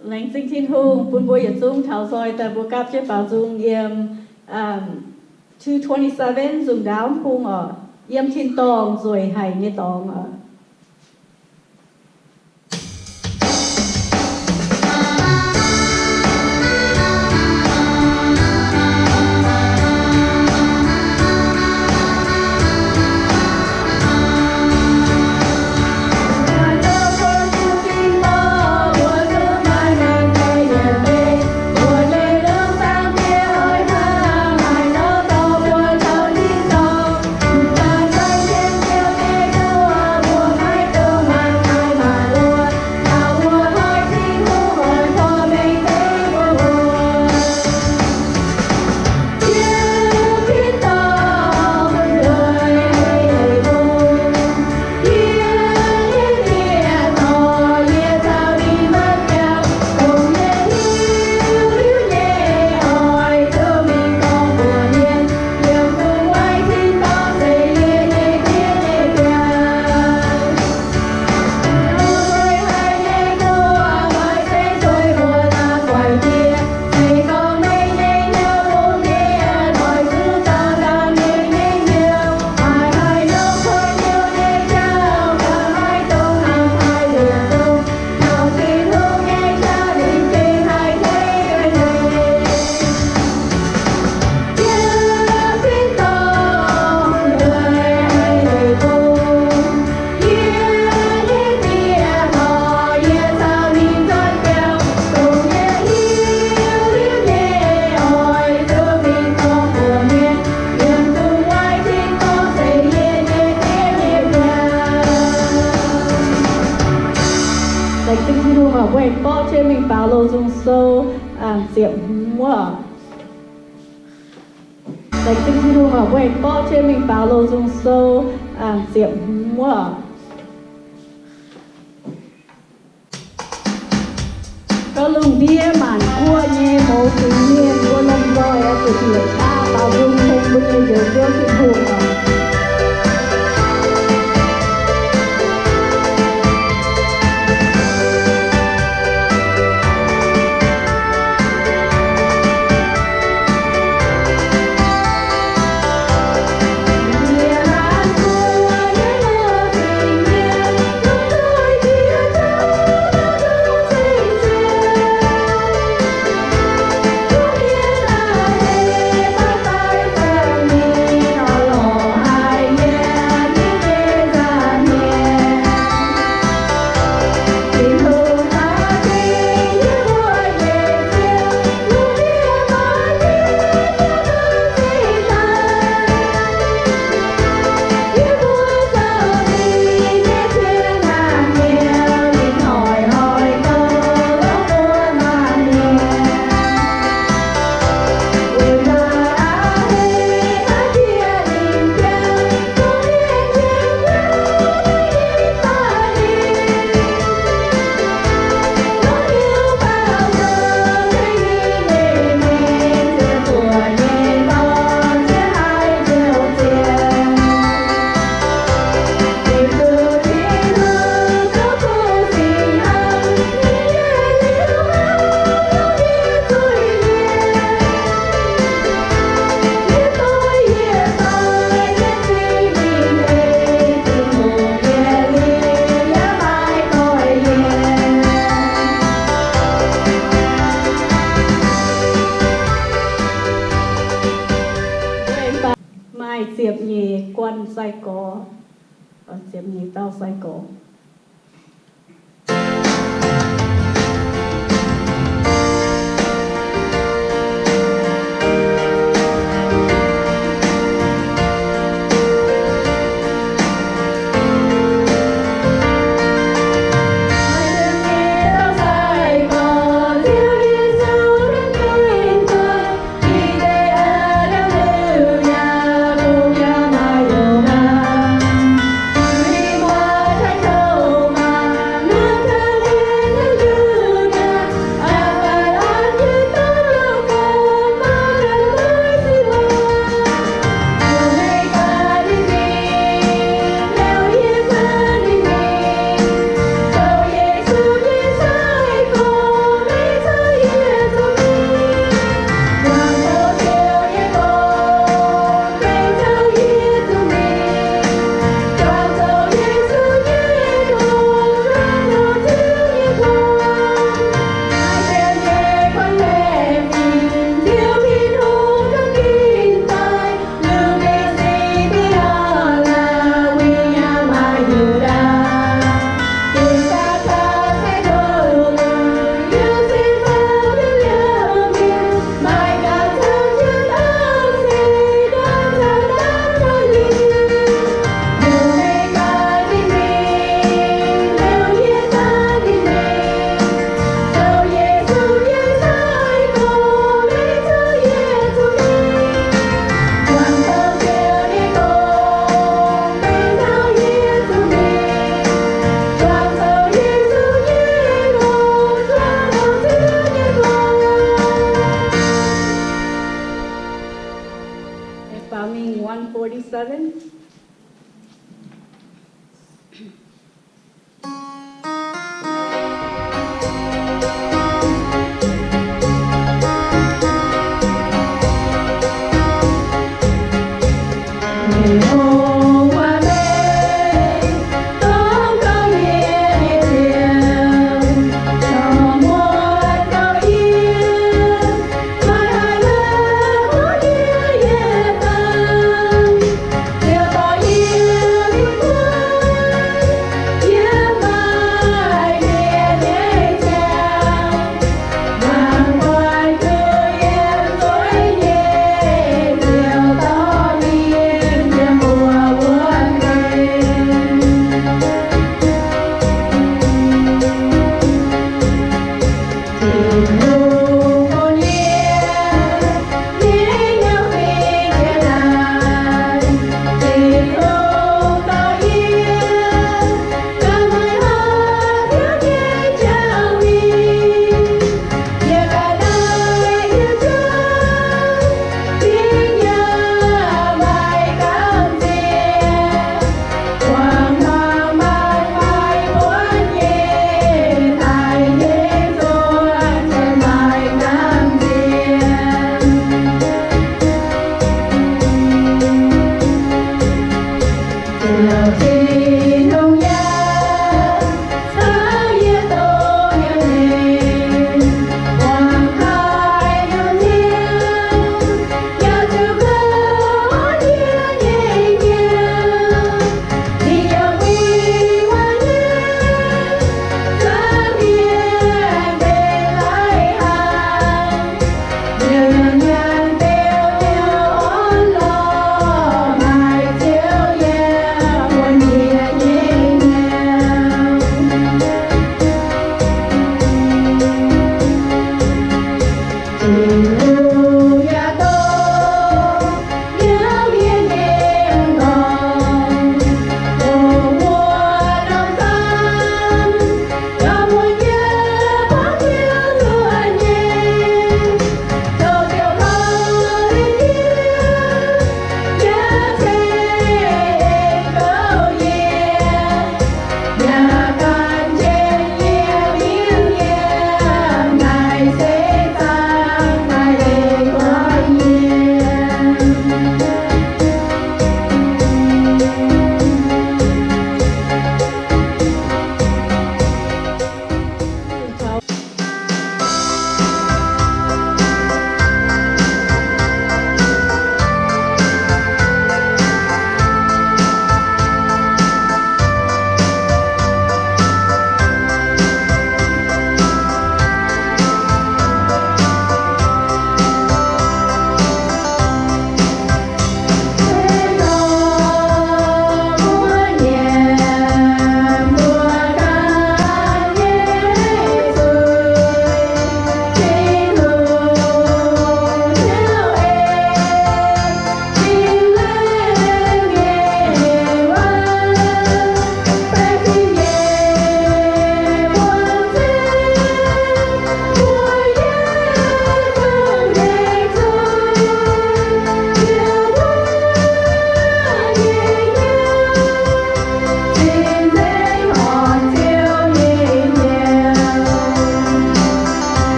Laengz zingh Tin-Hungh bun mbuo yietc zungv taux nzoih daaih mbuo gapv jienv baaux nzung yiem, um, two twenty-seven nzungh ndaauv bung oc, yiem tin-dorngh nzueic haic nyei dorngx oc. Laengz zingh Tin-Hungh oc, mbuo aengx borqv jienv mingh Baaux Loz Nzung Sou, ziepc hmz wuov. Laengz zingh Tin-Hungh oc, mbuo aengx borqv jienv mingh Baaux Loz Nzung Sou, ziepc hmz wuov. Gauh lungh ndiev maanc guoqv nyei mouz fingx mienh mbuo lomh nzoih oix zuqc bieqc qaqv baaux nzung ceng mbuo nyei Njoux Ziouv Tin-Hungh oc. Maaih ziepc nyeic guanh sai-gorx, ziepc nyeic dauh sai-gorx. Amen.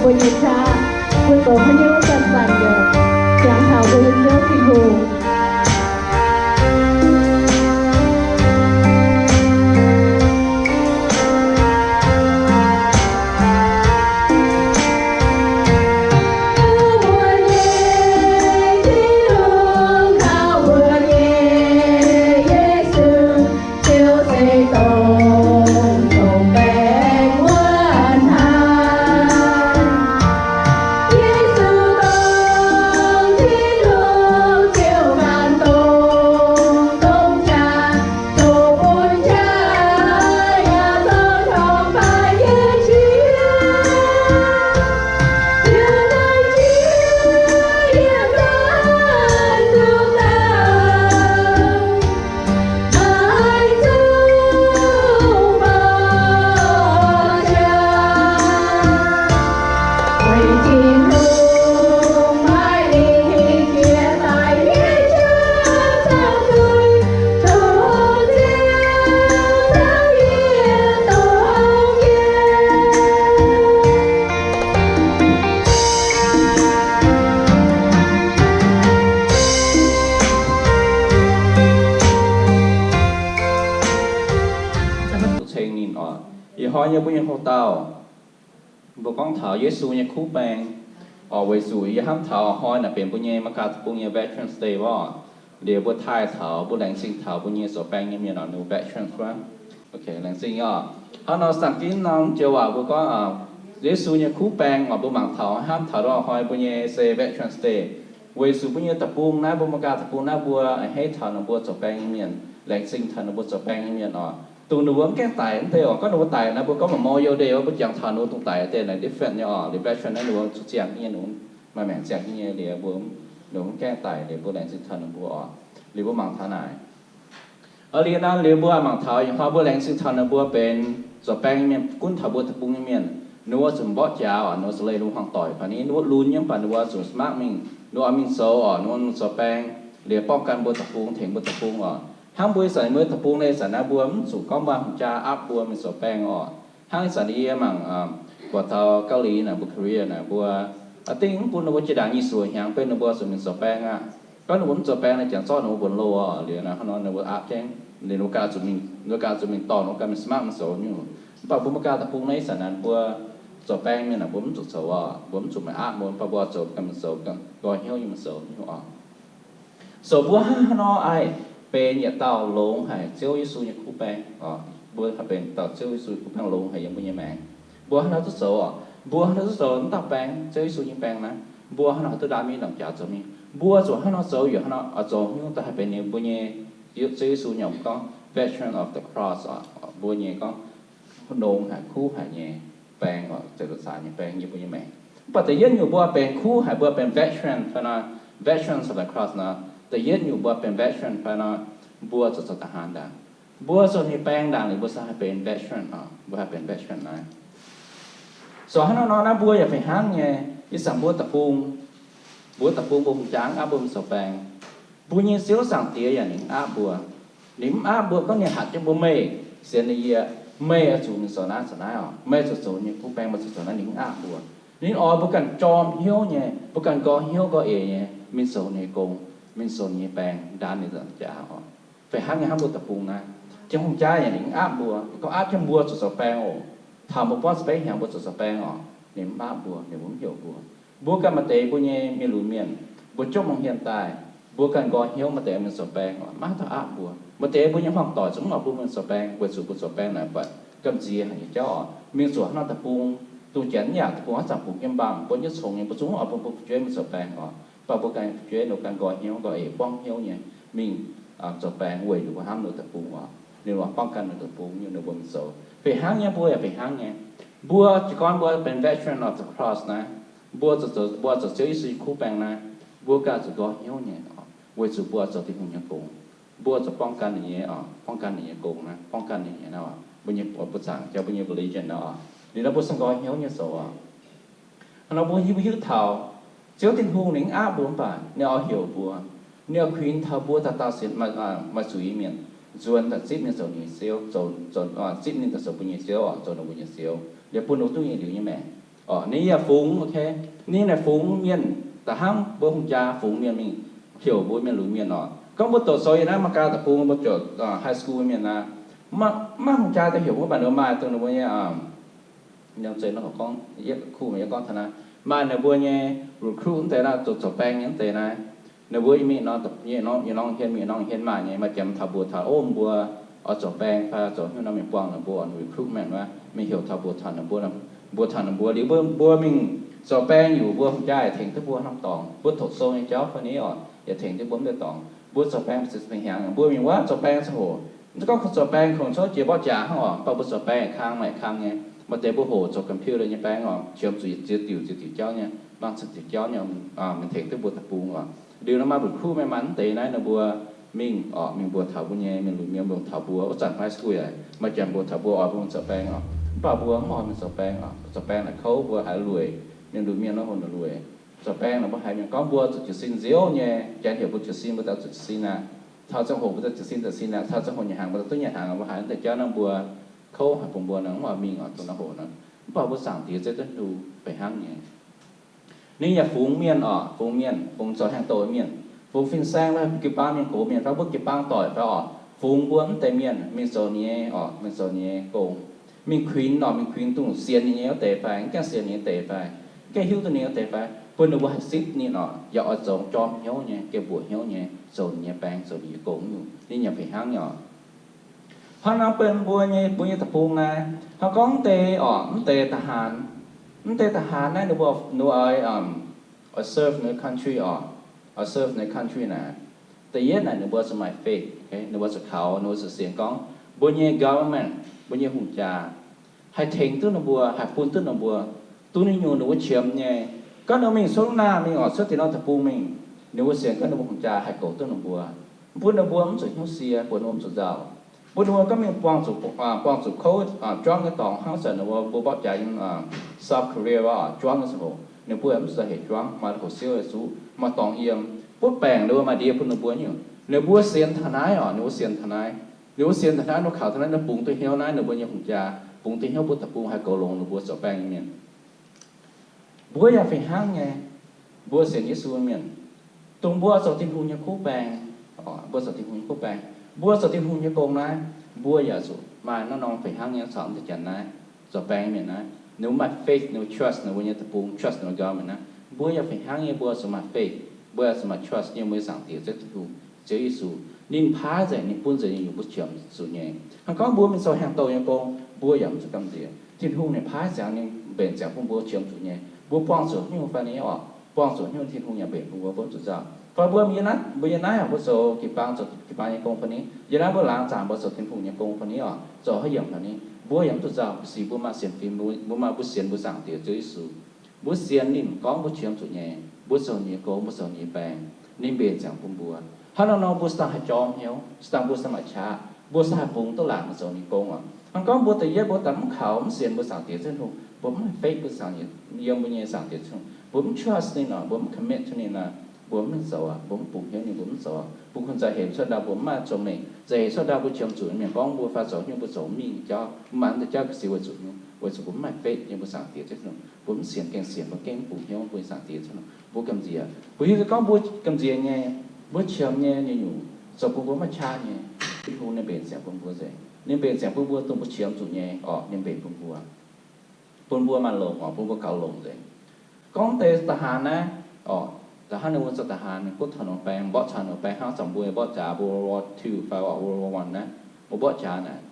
Mbuo nyei qaqv, mbuo zoux haaix nyungc ganh zanc yaac jangx taux mbuo nyei Ziouv Tin-Hungh. Ceng ninh oc. Ih hnoi nyei mbuo nyei houx-dauh, mbuo gorngv taux Yesu nyei kuv baeng oc, weic zuqc yie hnamv taux hnoi naaic benx mbuo nyei Meigaa Deic-Bung nyei Veterans Day wuov, liuz mbuo taaih taux, mbuo laengz zingh taux mbuo nyei zoux baeng nyei mienh oc, ninh mbuo veterans wuov. Ok, laengz zingh oc. Hnangv nor saeng-ginv norm joux waac mbuo gorngv, Yesu nyei kuv baeng oc, mbuo mangc taux hnamv taux hnoi mbuo nyei se Veterans Day. Weic zuqc mbuo nyei deic-bung naaiv, mbuo Meigaa Deic-Bung naaiv, mbuo a'hneiv taux ninh mbuo zoux baeng nyei mienh, laengz zingh taux ninh mbuo zoux baeng nyei mienh oc. Dongh ninh mbuo mv gaengh daic wuov deix oc, gorngv ninh mbuo daic naaiv, mbuo gorngv Memorial Day wuov, mbuo jangx taux ninh mbuo dongh daic deix naaic different nyei oc. Liuz veteran naaiv ninh mbuo zuqc ziangh nyei, ninh maaih maengc ziangh nyei, liuz mbuo, ninh mbuo mv gaengh daic, liuz mbuo laengz zingh taux ninh mbuo oc. Liuz mbuo mangc taux naaic. Aa, liuz naaiv liuz mbuo mangc taux ih hnoi mbuo laengz zingh taux ninh mbuo benx zoux baeng nyei mienh, gunv taux mbuo deic-bung nyei mienh, ninh mbuo zuqc mborqv jaax oc, ninh mbuo zuqc leih ninh mbuo hmuangx doic. Fai ninh mbuo lunx nyei mv baac ninh mbuo zuqc smart mingh, ninh mbuo oix mingh zoux oc, ninh mbuo zoux baeng, liuz ป้องกัน mbuo deic-bung, tengx mbuo deic-bung oc. Hnangv mbuo ih zanc mbuo deic-bung naaiv ih zanc naaiv mbuo mv zuqc gorngv maaih hungh jaa aapv mbuo mingh zoux baeng oc. Hnangv ih zanc yie mangc buatc taux Gauv Liz naaic, mbuo Korea naaic, mbuo a'dingh mv bun ninh mbuo jiex ndaangc nyic suoqc hnyangx beiv ninh mbuo zuqc mingh zoux baeng aqv. Gorngv ninh mbuo mv zoux baeng naaic, janx zorqv ninh mbuo mbuonx loh oc. Liuz naaiv hnangv nor ninh mbuo aapv jienv, ninh mbuo ganh zuqc mingh, ninh mbuo ganh zuqc mingh dorh, ninh mbuo ganh mingh smart mingh zoux nyungc. Mv baac mbuo Meigaa Deic-Bung naaiv ih zanc naaic mbuo zoux baeng mienh naaic mbuo mv zuqc zoux oc, mbuo mv zuqc maaih aapv mbuo, mv baac mbuo oix zoux ganh mingh zoux, ganh nqoi hnyouv nyei mingh zoux nyungc oc. So mbuo hnangv haaix nor aengx benx yietc dauh longx haic Ziouv Yesu nyei kuv baeng oc. Mbuo haih benx dauh Ziouv Yesu nyei kuv baeng longx haic yiem mbuo nyei maengc. Mbuo hnangv haaix nor duqv zoux oc? Mbuo hnangv haaix nor duqv zoux mv dauh baeng, Ziouv Yesu nyei baeng naaiv? Mbuo hnangv haaix nor duqv ndaam mingh, ndaam jaax zoux mingh? Mbuo zuqc hnangv haaix nor zoux, yaac hnangv haaix nor oix zoux haaix nyungc daaih haih benx ninh mbuo nyei, Ziouv Yesu nyei, gorngv veteran of the cross oc, mbuo nyei gorngv longx haic, kuv haic nyei baeng oc, zeiz la'zaac nyei baeng yiem mbuo nyei maengc. Mv baac da'yietv nyungc mbuo benx kuv haic, mbuo benx veteran fai nor, veterans of the cross nor, da'yietv nyungc mbuo benx veteran fai nor, mbuo zuqc zoux da'haaix ndaangc? Mbuo zoux nyei baeng ndaangc liuz mbuo se haih benx veteran oc, mbuo haih benx veteran naaiv. So hnangv nor nor naaiv mbuo yaac fih hnangv nyei. Ih zanc mbuo deic-bung, mbuo deic-bung mbuo hungh jaa mv aapv mbuo mingh zoux baeng. Mbuo nyei Ziouv Zaangc Diex yaac ninh mv aapv mbuo. Ninh mv aapv mbuo gorngv ninh hatc jienv mbuo meih, sienx ninh yie, meih oix zuqc mingh zoux naaiv zoux naaiv oc, meih zuqc zoux nyei kuv baeng, meih zuqc zoux naaiv, ninh mv aapv mbuo. Ninh oix mbuo ganh jorm hnyouv nyei, mbuo ganh nqoi hnyouv nqoi eix nyei mingh zoux ninh nyei gong, mingh zoux ninh nyei baeng, ndaam ninh nzaangc jaax oc. Fih hnangv nyei hnangv mbuo deic-bung naaiv, Tin-Hungh jaa yaac ninh mv aapv mbuo. Ninh gorngv aapv jienv mbuo zuqc zoux baeng oc. Taux mbuo borqv ziepc betv hnyangx mbuo zuqc zoux baeng oc, ninh mv aapv mbuo, ninh mbuo mv heuc mbuo. Mbuo ganh maaih deix mbuo nyei mienh lunx mienh, mbuo jopv mangc hien daaih, mbuo ganh nqoi hnyouv maaih deix mingh zoux baeng oc, maiv dauh aapv mbuo. Maaih deix mbuo nyei hmuangx doic zuqc mv oix bun mingh zoux baeng, weic zuqc mbuo zoux baeng naaic buatc gamh nziex haic nyei jauv oc. Mingh zuqc hnangv deic-bung, dongh janx mv yaac deic-bung haaix zanc bungx jienv mbaang, mbuo nyei congx nyei, mbuo zungv mv oix bun mbuo fu'jueiv mingh zoux baeng oc. Mv baac mbuo ganh fu'jueiv ninh ganh nqoi hnyouv nqoi eix buangv hnyouv nyei mingh zoux baeng weic ninh mbuo hnamv ninh deic-bung oc. Ninh mbuo ป้องกัน ninh deic-bung nyei, ninh mbuo mingh zoux. Fih hnangv nyei mbuo yaac fih hnangv nyei. Mbuo jiez gorn mbuo benx veteran of the cross naaiv, mbuo zoux, mbuo zoux Ziouv Yesu nyei kuv baeng naaiv, mbuo ganh zuqc nqoi hnyouv nyei oc, weic zuqc mbuo zoux Tin-Hungh nyei gong. Mbuo zuqc ป้องกัน ninh nyei oc, ป้องกัน ninh nyei gong naaiv, ป้องกัน ninh nyei naaiv oc, mbuo nyei buoz zaangc jauv, mbuo nyei religion naaiv oc. Liuz nor mbuo se nqoi hnyouv nyei zoux oc. Hnangv nor mbuo hiuv, mbuo hiuv taux Ziouv Tin-Hungh ninh mv aapv mbuo mv baac ninh oix heuc mbuo, ninh oix kuinx taux mbuo dauh dauh sienx, maaih zuiz mienh, nzuonx daaih zipv ninh zoux ninh nyei Ziouv, zoux, zoux, zipv ninh daaih zoux mbuo nyei Ziouv oc, zoux ninh mbuo nyei Ziouv, liuz bun ninh mbuo duqv nyei liuz nyei maengc. Orqc, ninh yaac fungx, ok, ninh naaic fungx mienh da'hnangv mbuo hungh jaa fungx mienh mingh heuc mbuo mienh lunx mienh orqc. Gorngv mbuo doqc sou yiem naaiv America deic-bung, mbuo ziouc high school mienh naaiv, maiv hungh jaa daaih heuc mbuo, mv baac ninh maaih dongh ninh mbuo nyei, gorngv, maaih ninh mbuo nyei recruit wuov deix naaiv, zoux zoux baeng nyei wuov deix naaiv. Ninh mbuo mingh nor, nyei norm hien, mingh norm hien maaih nyei, maaih jiem taux mbuox taux, o, mbuo oix zoux baeng fai zoux hnyouv nor, mingh buangh ninh mbuo recruitment wuov, mingh heuc taux mbuox taux ninh mbuo, mbuox taux ninh mbuo liuz, mbuo, mbuo mingh zoux baeng yuc, mbuo hungh jaa yaac tengx duqv mbuo norm dorngx. Mbuo doqc sou nyei jauv fai ni orqc, yaac tengx duqv mbuo mv deix dorngx. Mbuo zoux baeng mingh hnyangx, mbuo mingh wuov zoux baeng ziangh hoc, mv gorngv zoux baeng kungx cuotv jiex mborqv jaax hnangv orqc, mv baac mbuo zoux baeng kang maaih kang nyei. Maaih deix mbuo hoqc zoux computer nyei baeng orqc, qiemx zuqc yietc ziex diuc, ziex diuc jauv nyei, mangc ziex diuc jauv nyei, mingh tengx duqv mbuo deic-bung orqc. Liuz nor maaih recruit mienh maaih mv deix naaiv, ninh mbuo mingh orqc, mingh mbuox taux mbuo nyei mienh lunx mienh, mbuox taux mbuo wuov zanc high school yaac maaih jiem mbuox taux mbuo oix mbuo zoux baeng orqc, mv baac mbuo mv oix mingh zoux baeng orqc, zoux baeng naaic kouv, mbuo haiz lueic, mienh lunx mienh nor hungh lueic. Zoux baeng naaic mbuo haiz mienh gorngv mbuo zuqc jiez sin nziouv nyei, janx heuc mbuo jiez sin, mbuo daaih zuqc jiez sin aqv. Taux ziangh hoc mbuo daaih jiez sin, jiez sin aqv, taux ziangh hoc nyanc hnaangx mbuo daaih duqv nyanc hnaangx, mbuo haiz mv deix jauv nor mbuo kouv haic bun mbuo nor mv oix mingh orqc, dongh naaiv hoc nor. Mv baac mbuo Zaangc Diex Ziouv Tin-Hungh fih hnangv nyei. Ninh yaac fungx mienh orqc, fungx mienh, fungx zoux hnyangx-doz mienh, fungx fin-saeng fai jiu-baang mienh, gox mienh fai mbuo jiu-baang doic fai orqc, fungx mbuo mv deix mienh mingh zoux ninh nyei orqc, mingh zoux ninh nyei gong, mingh kuinx orqc, mingh kuinx dongh sienx ninh nyei wuov deix fai mv gaengh sienx ninh nyei deix fai, mv gaengh hiuv duqv ninh wuov deix fai, bun ninh mbuo haih zipv ninh orqc, yaac oix zoux jorm hnyouv nyei, gengh mbuoqc hnyouv nyei, zoux ninh nyei baeng, zoux ninh nyei gong nyungc. Ninh yaac fih hnangv nyei orqc. Hnangv naaiv bun mbuo nyei, mbuo nyei deic-bung naaiv, hnangv gorngv mv deix orqc, mv deix ทหาร, mv deix ทหาร naaiv ninh mbuo, ninh mbuo oix, oix serve ninh nyei country orqc, oix serve ninh nyei country naaic, da'yietv naaic ninh mbuo zuqc maaih faith, ninh mbuo zuqc kaux, ninh mbuo zuqc sienx gorngv mbuo nyei government, mbuo nyei hungh jaa haih tengx duqv ninh mbuo, haih bun duqv ninh mbuo, duqv ninh nyungc ninh mbuo qiemx nyei. Gorngv ninh mbuo mingh cuotv naaiv mingh orqc, cuotv deix norm deic-bung mingh, ninh mbuo sienx gorngv ninh mbuo hungh jaa haih goux duqv ninh mbuo, bun ninh mbuo mv zuqc hnyouv sie, bun ninh mbuo mv zuqc nzauh. Bun ninh mbuo gorngv mingh buangh zuqc, buangh zuqc kouv, juangv nyei dorngx, hnangv zanc ninh mbuo, mbuo mborqv jaax yiem South Korea wuov, juangv nyei ziangh hoc, ninh mbuo yaac mv zuqc hec juangv, maaih hoc siouv yaac zuqv, maaih dorngx yiem, butv baengc ninh mbuo maaih ndie bun ninh mbuo nyungc. Ninh mbuo sienx taux naaiv orqc, ninh mbuo sienx taux naaiv, ninh mbuo sienx taux naaiv, ninh mbuo kaux taux naaiv, ninh bungx duqv hnyouv naaiv, ninh mbuo nyei hungh jaa bungx duqv hnyouv butv deic-bung haih goux longx ninh mbuo zoux baeng nyei mienh. Mbuo yaac fih hnangv nyei, mbuo sienx Yesu mienh, dongh mbuo zoux Tin-Hungh nyei kuv baeng, mbuo zoux Tin-Hungh nyei kuv baeng, mbuo zoux Tin-Hungh nyei gong naaiv, mbuo yaac zuqc maaih naaiv norm fih hnangv nyei caux mv deix janx naaiv zoux baeng nyei mienh naaiv. Ninh mbuo maaih faith, ninh mbuo trust ninh mbuo nyei deic-bung, trust ninh mbuo government naaiv. Mbuo yaac fih hnangv nyei, mbuo zuqc maaih faith, mbuo yaac zuqc maaih trust nyei mbuo nyei Zaangc Diex Ziouv Tin-Hungh, Ziouv Yesu. Ninh paaiv nzengc, ninh bun nzengc ninh nyungc mbuo qiemx zuqc nyei. Hnangv gorngv mbuo mingh zoux hnyangx-douh nyei gong, mbuo yaac mv zuqc gamh nziex. Tin-Hungh ninh paaiv ziangx, ninh mbenc ziangx bun mbuo qiemx zuqc nyei. Mbuo buangh zuqc hnyouv fai ni orqc, buangh zuqc hnyouv Tin-Hungh yaac mbenc bun mbuo, mbuo mv zuqc nzauh. Fai mbuo yiem naaiv, mbuo yiem naaiv orqc, mbuo zoux jiu-baang, zoux jiu-baang nyei gong fai ni, yiem naaiv mbuo laangz zaangc mbuo zoux Tin-Hungh nyei gong fai ni orqc, zoux haaix yiemc fai ni, mbuo yaac mv zuqc nzauh. Sic mbuo maaih sienx fim, mbuo maaih, mbuo sienx mbuo Zaangc Diex Ziouv Yesu. Mbuo sienx ninh gorngv mbuo qiemx zuqc nyei. Mbuo zoux ninh nyei gong, mbuo zoux ninh nyei baeng, ninh mbenc ziangx bun mbuo. Hnangv nor nor mbuo se dangh haih jorm hnyouv, se dangh mbuo se maaih qaqv, mbuo se haih bungx duqv laangc zoux ninh gong oc. Hnangv gorngv mbuo da'yietv mbuo daaih mv kaux, mv sienx mbuo Zaangc Diex Ziouv Tin-Hungh, mbuo mv maaih faith mbuo Zaangc, yiem mbuo nyei Zaangc Diex Tin-Hungh, mbuo mv trust ninh oc, mbuo mv commit to ninh oc, mbuo mv zoux oc, mbuo mv bungx hnyouv ninh, mbuo mv zoux oc. Mbuo kungx za'heix cuotv ndau mbuo mv maaih zoux mengh, za'heix cuotv ndau mbuo qiemx zuqc mienh gorngv mbuo fai zoux hnyouv mbuo zoux mingh jauv, mv maaih deix jauv ga'sie weic zuqc hnyouv, weic zuqc mbuo mv maaih faith yiem mbuo Zaangc Diex Tin-Hungh, mbuo mv sienx gengh sienx, mbuo gengh mv bungx hnyouv mbuo Zaangc Diex Tin-Hungh, mbuo gamh nziex. Mbuo hiuv duqv gorngv mbuo gamh nziex nyei, mbuo qiemx nyei nyungc-nyungc zoux bun mbuo maiv qaqv nyei, Tin-Hungh ninh mbenc ziangx bun mbuo nzengc. Ninh mbenc ziangx bun mbuo dongh mbuo qiemx zuqc nyei oc, ninh mbenc bun mbuo, bun mbuo maaih longx oc, bun mbuo gaux longx nzengc. Gorngv deix ทหาร naaiv oc, da'hnangv ninh mbuo zoux ทหาร ninh gunv taux ninh mbuo baeng, mborqv taux ninh mbuo baeng hnangv zanc mbuo mborqv jaax mbuo World War Two fai World War One naaiv, mbuo mborqv jaax naaic,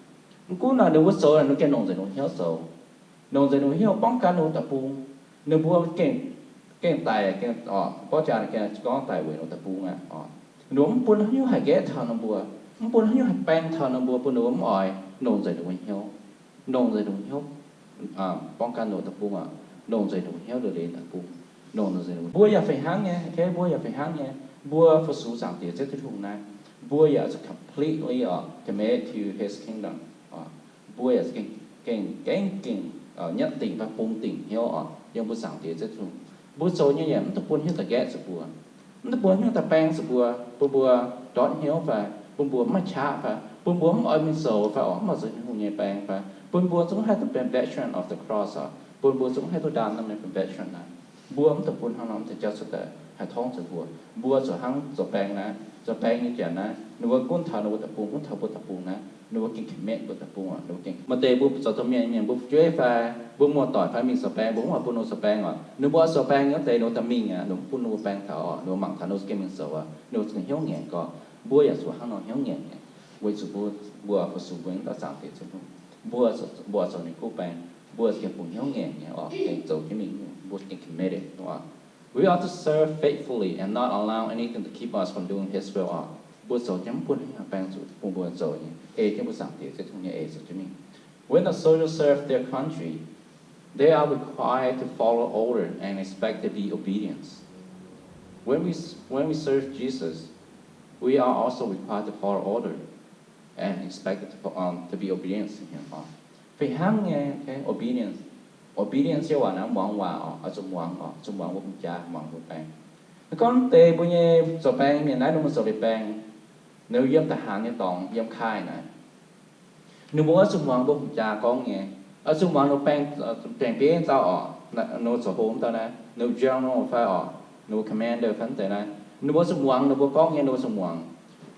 mv gunv naaic ninh mbuo zoux naaic ninh gengh longc nzengc ninh hnyouv zoux, longc nzengc ninh hnyouv ป้องกัน ninh mbuo deic-bung. Ninh mbuo gengh, gengh daic, gengh mborqv jaax gengh gorngv daic weic ninh deic-bung aqv oc. Ninh mbuo mv bun haaix nyungc haih nqaeqv taux ninh mbuo, mv bun haaix nyungc haih baeng taux ninh mbuo, bun ninh mbuo mv oix longc nzengc ninh mbuo hnyouv, longc nzengc ninh hnyouv ป้องกัน ninh mbuo deic-bung oc, longc nzengc ninh mbuo hnyouv leiz-leiz deic-bung, longc nzengc ninh mbuo. Mbuo yaac fih hnangv nyei, mbuo yaac fih hnangv nyei. Mbuo fu-sux Zaangc Diex Ziouv Tin-Hungh naaiv, mbuo yaac zuqc completely oc, commit to his kingdom. Mbuo yaac gengh, gengh, gengh, gengh nyietv dingc fai bungx dingc hnyouv oc yiem mbuo Zaangc Diex Ziouv Tin-Hungh. Mbuo zoux nyei yaac mv dungx bun hnyouv daaih nqaeqv zuqc mbuo, mv dungx bun hnyouv daaih baeng zuqc mbuo, bun mbuo ndortv hnyouv fai bun mbuo mv maaih qaqv fai bun mbuo mv oix mingh zoux fai oc, mv oix zoux Tin-Hungh nyei baeng fai bun mbuo zungv haih duqv benx veteran of the cross oc. bun mbuo zungv haih duqv ndaam norm confession naaiv. Mbuo mv dungx bun hnangv nor deix jauv cuotv daaih haih torngv zuqc mbuo. Mbuo zuqc hnangv zoux baeng naaiv, zoux baeng nyei janx naaiv, ninh mbuo gunv taux ninh mbuo deic-bung, gunv taux mbuo deic-bung naaiv, ninh mbuo gengh commit mbuo deic-bung oc. Ninh mbuo gengh, maaih deix mbuo zoux domh mienh mienh, mbuo fu'jueiv fai mbuo muoz-doic fai mingh zoux baeng, mbuo mv oix bun ninh mbuo zoux baeng oc. Ninh mbuo oix zoux baeng nyei wuov deix ninh mbuo daaih mingh aqv, ninh mbuo bun ninh mbuo baeng taux oc, ninh mbuo mangc taux ninh mbuo za'gengh mingh zoux aqv, ninh mbuo za'gengh hnyouv ngaengc gorqv. Mbuo yaac zuqc hnangv nor hnyouv ngaengc nyei, weic zuqc mbuo, mbuo fu-sux mbuo nyei dauh Zaangc Diex Tin-Hungh. Mbuo, mbuo oix zoux ninh gouv baeng, mbuo za'gengh bungx hnyouv ngaengc nyei oc, gengh zoux jienv mingh, mbuo gengh committed oc. We ought to serve faithfully and not allow anything to keep us from doing His will oc. Mbuo zoux jienv mv bun haaix nyungc baeng zuqc bun mbuo zoux nyei, ei jienv mbuo Zaangc Diex Tin-Hungh nyei eix zoux jienv mingh. When a soldier serves their country, they are required to follow order and expect to be obedience. When we, when we serve Jesus, we are also required to follow order and expect to, um, to be obedience to him. Fih hnangv nyei, okay, obedience. Obedience nyei waac naaiv muangx waac oc, oix zuqc muangx oc, zuqc muangx mbuo hungh jaa, muangx mbuo baeng. Gorngv deix mbuo nyei zoux baeng mienh naaiv, ninh mbuo zoux liuz baeng, ninh yiem da'haaix nyei dorngx, yiem kaaih naaic, ninh mbuo oix zuqc muangx mbuo hungh jaa gorngv nyei, oix zuqc muangx ninh baeng, baeng bieiv dauh oc, ninh zoux hlo wuov dauh naaiv, ninh general fai oc, ninh commander fai wuov deix naaiv, ninh mbuo zuqc muangx ninh mbuo gorngv nyei, ninh mbuo zuqc muangx.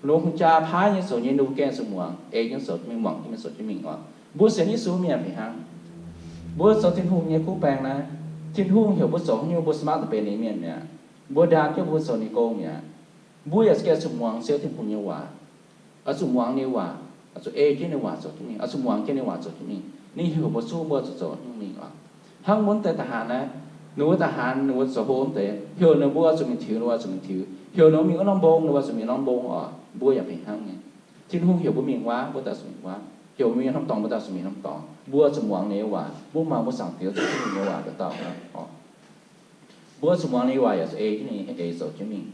Ninh hungh jaa paaiv nyei zoux nyei, ninh mbuo gengh zuqc muangx, ei jienv zoux jienv mingh, muangx jienv mingh zoux jienv mingh oc. Mbuo sienx Yesu mienh fih hnangv. Mbuo zoux Tin-Hungh nyei gouv baeng naaiv, Tin-Hungh heuc mbuo zoux haaix nyungc mbuo smart da'benx ninh mienh mi'aqv. Mbuo ndaam jienv mbuo zoux ninh gong mi'aqv. Mbuo yaac za'gengh zuqc muangx Ziouv Tin-Hungh nyei waac. Oix zuqc muangx ninh waac, oix zuqc ei jienv ninh waac zoux jienv mingh, oix zuqc muangx jienv ninh waac zoux jienv mingh. Ninh heuc mbuo zuqv mbuo zuqc zoux jienv mingh oc. Hnangv wuov deix da'haaix naaiv, ninh mbuo da'haaix, ninh mbuo zoux hlo wuov deix, heuc ninh mbuo zuqc mingh tiux, ninh mbuo zuqc mingh tiux, heuc ninh mbuo mingh wuov norm mbong, ninh mbuo zuqc mingh norm mbong oc. Mbuo yaac fih hnangv nyei. Tin-Hungh heuc mbuo mingh wuov, mbuo daaih zuqc mingh wuov. Heuc mbuo mingh norm dorngx, mbuo daaih zuqc mingh norm dorngx. Mbuo zuqc muangx ninh nyei waac, mbuo muangx mbuo Zaangc Diex Ziouv Tin-Hungh nyei waac daaih dauh oc. Mbuo zuqc muangx ninh nyei waac yaac zuqc ei jienv ninh nyei eix zoux jienv mingh.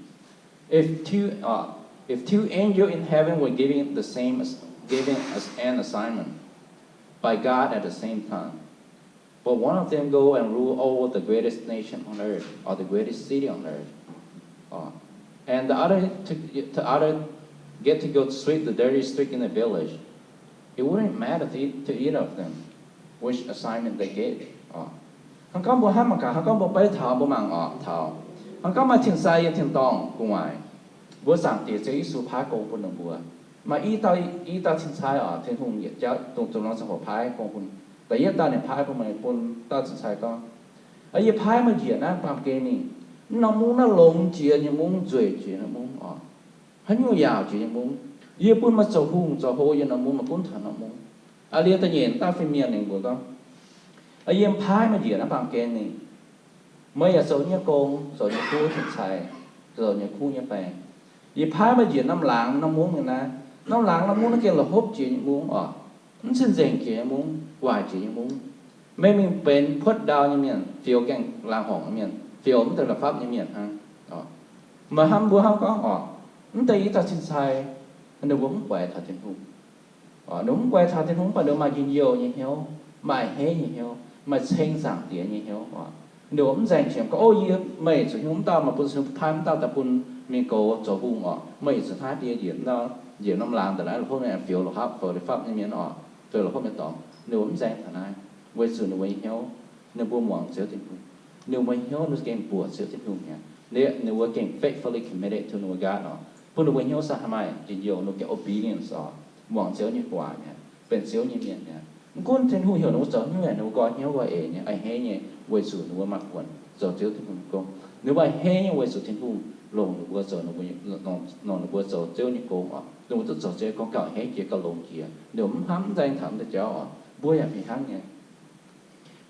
If two, uh, if two angels in heaven were giving the same, given as an assignment by God at the same time, but one of them go and rule over the greatest nation on earth or the greatest city on earth, uh, and the other to, the other get to go sweep the dirty street in the village, it wouldn't matter to, to either of them which assignment they get. Hnangv gorngv mbuo hnamv mangc gaax, hnangv gorngv mbuo beiv taux mbuo mangc oc, taux hnangv gorngv maaih tin-sai yiem tin-dorngh gu'nguaaic, mbuo Zaangc Diex Ziouv Yesu paaiv gong bun ninh mbuo. Maaih i dauh, i dauh tin-sai oc, Tin-Hungh yietc jauv dongh zuqc norm ziangh hoc paaiv gong bun. Da'yietv dauh ninh paaiv bun meih bun dauh tin-sai gorngv, yie paaiv meih njiec naaiv baamh gen mingh, mv norm mungv naaiv longx jiex nyei mungv, nzueic jiex nyei mungv oc, haaix nyungc yaauc jiex nyei mungv. Yie bun meih zoux hungh zoux hlo yiem norm mungv, meih gunv taux norm mungv. Aa, liuz da'nyeic dauh fin-mienh ninh mbuox gorngv, yie paaiv meih njiec naaiv baamh gen mingh, meih yaac zoux nyei gong, zoux nyei kuv tin-sai, zoux nyei kuv nyei baeng. Yie paaiv meih njiec norm laangz norm mungv mingh naaiv. Norm laangz norm mungv naaiv gengh la'hopv jiex nyei mungv oc, mv cing-nzengc jiex nyei mungv, waaic jiex nyei mungv. Meih mingh benx puotv ndau nyei mienh, fioux gaengh laangz horngc nyei mienh, fioux mv deix la'fapv nyei mienh hnangv. Meih hnamv, mbuo hnamv gorngv oc, mv deix i dauh cing-sai, ninh mbuo mv guaix taux Tin-Hungh. Ninh mv guaix taux Tin-Hungh, mv baac ninh maaih njien-youh nyei hnyouv, maaih a'hneiv nyei hnyouv, maaih ceng Zaangc Diex nyei hnyouv oc. Ninh mv nzaeng qiemx gorngv, o, yie, meih zuqc hnyouv mv dauh, meih bun zuqc paaiv mv dauh daaih bun mingh goux zoux hungh oc. Meih zuqc hnangv yie njiec norm laangz daaih naaiv, la'hopv naaiv fioux la'fapv, fioux la'fapv nyei mienh oc, fioux la'hopv nyei dorngx. Ninh mbuo mv nzaeng taux naaiv, weic zuqc ninh mbuo nyei hnyouv, ninh mbuo muangx Ziouv Tin-Hungh. Ninh mbuo hnyouv ninh gengh buoqc Ziouv Tin-Hungh mi'aqv. Ninh mbuo gengh faithfully committed to ninh mbuo God oc. Bun ninh mbuo hnyouv saax maaih njien-youh, ninh mbuo gengh obedience oc, muangx Ziouv nyei waac mi'aqv, benx Ziouv nyei mienh mi'aqv. Mv gunv Tin-Hungh heuc ninh mbuo zoux haaix nyungc, ninh mbuo nqoi hnyouv nqoi eix nyei, a'hneiv nyei, weic zuqc ninh mbuo maaih buonc zoux Ziouv Tin-Hungh nyei gong. Ninh mbuo a'hneiv nyei weic zuqc Tin-Hungh longc ninh mbuo zoux, longc ninh mbuo zoux Ziouv nyei gong oc. Ninh mbuo duqv zoux Ziouv nyei gong gauh a'hneiv jiex, gauh longx jiex. Ninh mbuo mv hnamv, mv nzaeng taux wuov deix jauv oc. Mbuo yaac fih hnangv nyei.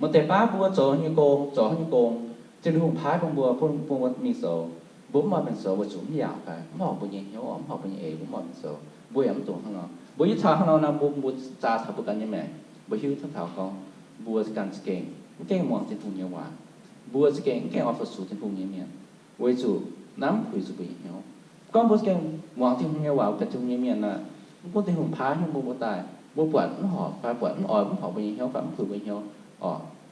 Maaih deix baav mbuo zoux nyei gong, zoux nyei gong, Tin-Hungh paaiv bun mbuo, bun, bun mbuo mingh zoux, mbuo mv oix mingh zoux weic zuqc mv yaauc fai mv horpc mbuo nyei hnyouv, mv horpc mbuo nyei eix, mbuo mv oix mingh zoux. Mbuo yaac mv dungx hnangv nor. Mbuo hiuv taux hnangv nor nor, mbuo, mbuo zaah taux mbuo ganh nyei maengc, mbuo hiuv duqv taux gorngv mbuo ganh za'gengh mv gengh muangx Tin-Hungh nyei waac. Mbuo za'gengh mv gengh oix fu-sux Tin-Hungh nyei mienh, weic zuqc naaiv mv puix zuqc mbuo nyei hnyouv. Mv gorngv mbuo za'gengh muangx Tin-Hungh nyei waac, benx Tin-Hungh nyei mienh nor, mv gunv Tin-Hungh paaiv haaix nyungc bun mbuo daaih, mbuo buatc mv horpc fai buatc mv oix, mv horpc mbuo nyei hnyouv fai mv puix mbuo nyei hnyouv,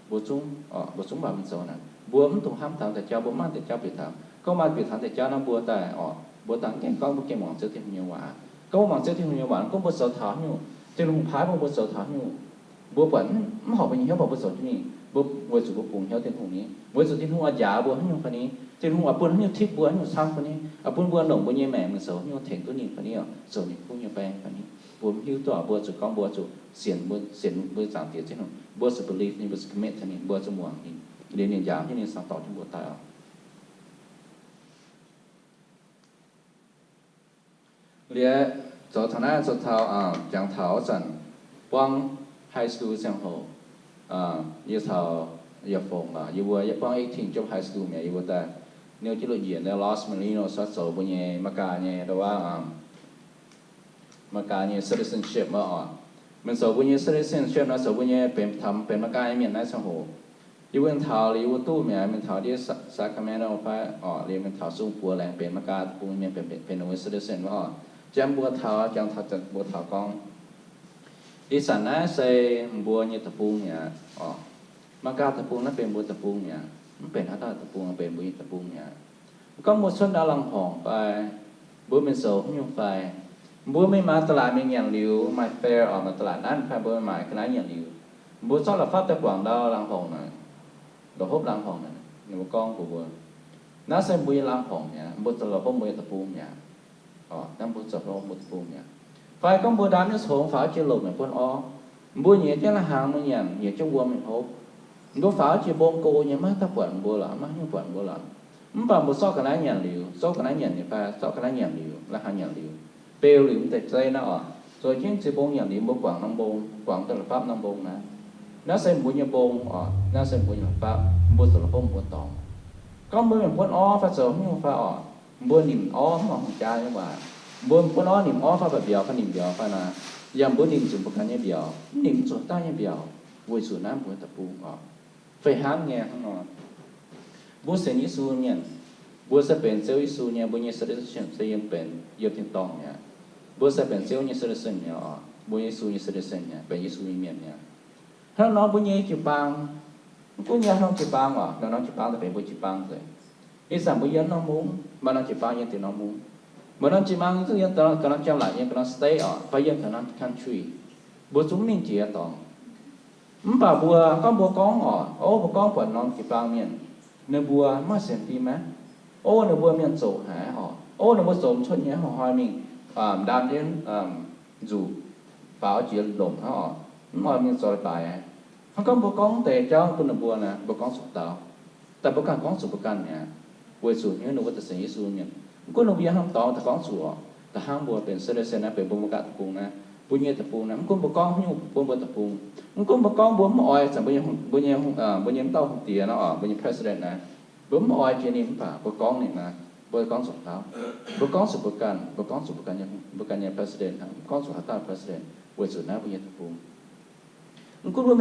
mbuo zungv, mbuo zungv mv baac mingh zoux naaic. Mbuo mv dungx hnamv taux deix jauv, mbuo mv maaih deix jauv bieqc taux. Gorngv maaih bieqc taux deix jauv nor, mbuo daaih oc, mbuo dangh gengh gorngv mbuo gengh muangx Ziouv Tin-Hungh nyei waac. Gorngv mbuo muangx Ziouv Tin-Hungh nyei waac, gorngv mbuo zoux taux haaix nyungc, Tin-Hungh paaiv mbuo, mbuo zoux taux haaix nyungc, Mbuo buatc mv horpc mbuo nyei hnyouv, mv baac mbuo zoux jienv mingh, mbuo weic zuqc mbuo bungx hnyouv Tin-Hungh ni, weic zuqc Tin-Hungh oix njaaux mbuo haaix nyungc fai ni, Tin-Hungh oix bun haaix nyungc tipv mbuo, haaix nyungc camv mbuo ni, oix bun mbuo longc mbuo nyei maengc mingh zoux haaix nyungc tengx duqv ninh fai ni, zoux ninh kuv nyei baeng fai ni. Mbuo mv hiuv duqv, mbuo zuqc gorngv mbuo zuqc sienx mbuo, sienx mbuo nyei Zaangc Diex Tin-Hungh, mbuo zuqc believe ninh, mbuo zuqc commit taux ninh, mbuo zuqc muangx ninh, liuz ninh njaaux hnyouv ninh sangx dorh jienv mbuo daaih oc. Liuz zoux taux naaiv, zoux taux, jangx taux wuov zanc, buangv high school ziangh hoc, yie taux, yaac fongc, yie mbuo yaac buangv eighteen jopv high school mi'aqv, yie mbuo daaih niouv jienv lungh njiec naaiv Los Molinos zoux mbuo nyei Meigaa nyei ndau-waav, Meigaa nyei citizenship wuov oc. Mingh zoux mbuo nyei citizenship nor, zoux mbuo nyei benx, taux benx Meigaa nyei mienh naaiv ziangh hoc, yie mbuo mingh taux liuz yie mbuo duqv mi'aqv, mingh taux ndiev Sa-, Sacramento fai oc, liuz mingh taux sung buoz laengz benx Meigaa deic-bung nyei mienh, benx, benx ninh mbuo citizen wuov oc. Jangx mbuo taux, jangx taux mbuo taux gorngv, ih zanc naaiv se mbuo nyei deic-bung mi'aqv oc. Meigaa deic-bung naaiv benx mbuo deic-bung mi'aqv. Mv benx haaix dauh deic-bung, benx mbuo nyei deic-bung mi'aqv. Gorngv mbuo cuotv ndau laangz horngc fai, mbuo mingh zoux haaix nyungc fai, mbuo mingh maaiz da'laatc mingh nyanc liuz, maaih fare oc, maaih da'laatc nanv fai mbuo maaiz ga'naaiv nyanc liuz, mbuo zorqv la'fapv daaih guangc ndau laangz horngc naaic, la'hopv laangz horngc naaic, ninh mbuo gorngv mbuox mbuo, naaiv se mbuo nyei laangz horngc mi'aqv, mbuo zoux la'hopv mbuo nyei deic-bung mi'aqv. Naaiv mbuo zoux la'hopv mbuo deic-bung mi'aqv. Fai gorngv mbuo ndaam nyei congx faaux jiex lomc mingh buonv orv, mbuo nyiex jienv lai-hnaangx mingh nyanc, nyiex jienv wuom mingh hopv, mbuo faaux jiex mbong go nyei, maiv dauh buatc mbuo lorqc, maiv nyungc buatc mbuo lorqc. Mv baac mbuo zorqv ga'naaiv nyanc liuz, zorqv ga'naaiv nyanc nyei fai zorqv ga'naaiv nyanc liuz, lai-hnaangx nyanc liuz, beu liuz mv deix zeiv naaiv oc, zoux jienv ziex mbong nyanc liuz, mbuo guangc norm mbong, guangc daaih la'fapv norm mbong naaiv. Naaiv se mbuo nyei mbong oc, naaiv se mbuo nyei la'fapv, mbuo zoux la'hopv mbuo dorngx. Gorngv mbuo mingh buonv orv fai zoux haaix nyungc fai oc, mbuo nimc orv mv baac hungh jaa nyei waac. Mbuo buonv orv nimc orv fai mba'mbiauz fai nimc mbiauz fai naaic, yaac mbuo nimc zuqc mbuo ganh nyei mbiauz, mv nimc zuqc daaih nyei mbiauz, weic zuqc naaiv mbuo deic-bung oc. Fih hnangv nyei hnangv nor, mbuo sienx Yesu mienh, mbuo se benx Ziouv Yesu nyei, mbuo nyei citizenship se yiem benx yiem tin-dorngh mi'aqv. Mbuo se benx Ziouv nyei citizen mi'aqv oc, mbuo Yesu nyei citizen mi'aqv, benx Yesu nyei mienh mi'aqv. Hnangv nor mbuo nyei jiu-baang, mv gunv nyei haaix norm jiu-baang oc, norm-norm jiu-baang daaih benx mbuo jiu-baang nzengc. Ih zanc mbuo yiem norm mungv, maaih norm jiu-baang yiem deix norm mungv. Maaih norm jiu-baang zungv yiem ga'norm jam-laatc nyei ga'norm state oc, fai yiem ga'norm country. Mbuo zungv mingh jiex dorngx. Mv baac mbuo gorngv, mbuo gorngv oc, o, mbuo gorngv buatc norm jiu-baang mienh, ninh mbuo mv maaih sienx fim maiv? O, ninh mbuo mienh zoqc haic oc. O, ninh mbuo zoux mv cuotv nyei, hnoi-hnoi mingh ndaam jienv nzuqc, faaux jiex lomc hnangv oc, mv oix mingh zoux leiz-baaix. Hnangv gorngv mbuo gorngv deix jauv bun ninh mbuo naaic, mbuo gorngv zuqc dau. Daaih mbuo ganh gorngv zuqc mbuo ganh mi'aqv, weic zuqc hnyouv ninh mbuo daaih sienx Yesu mienh. Mv gunv ninh mbuo yiem haaix norm dorngx daaih gorngv zuqc oc, da'hnangv mbuo benx citizen naaiv, benx mbuo mbuo ganh deic-bung naaiv, mbuo nyei deic-bung naaiv, mv gunv mbuo gorngv haaix nyungc bun mbuo deic-bung, mv gunv mbuo gorngv mbuo mv oix zanc mbuo nyei, mbuo nyei, mbuo nyei mv dauh hungh diex nor, mbuo nyei president naaiv, mbuo mv oix jiex ninh, mv baac mbuo gorngv ninh naaiv, mbuo gorngv zuqc taux, mbuo gorngv zuqc mbuo ganh, mbuo gorngv zuqc mbuo ganh nyei, mbuo ganh nyei president, mv gorngv zuqc haaix dauh president, weic zuqc naaiv mbuo nyei deic-bung. Mv gunv mbuo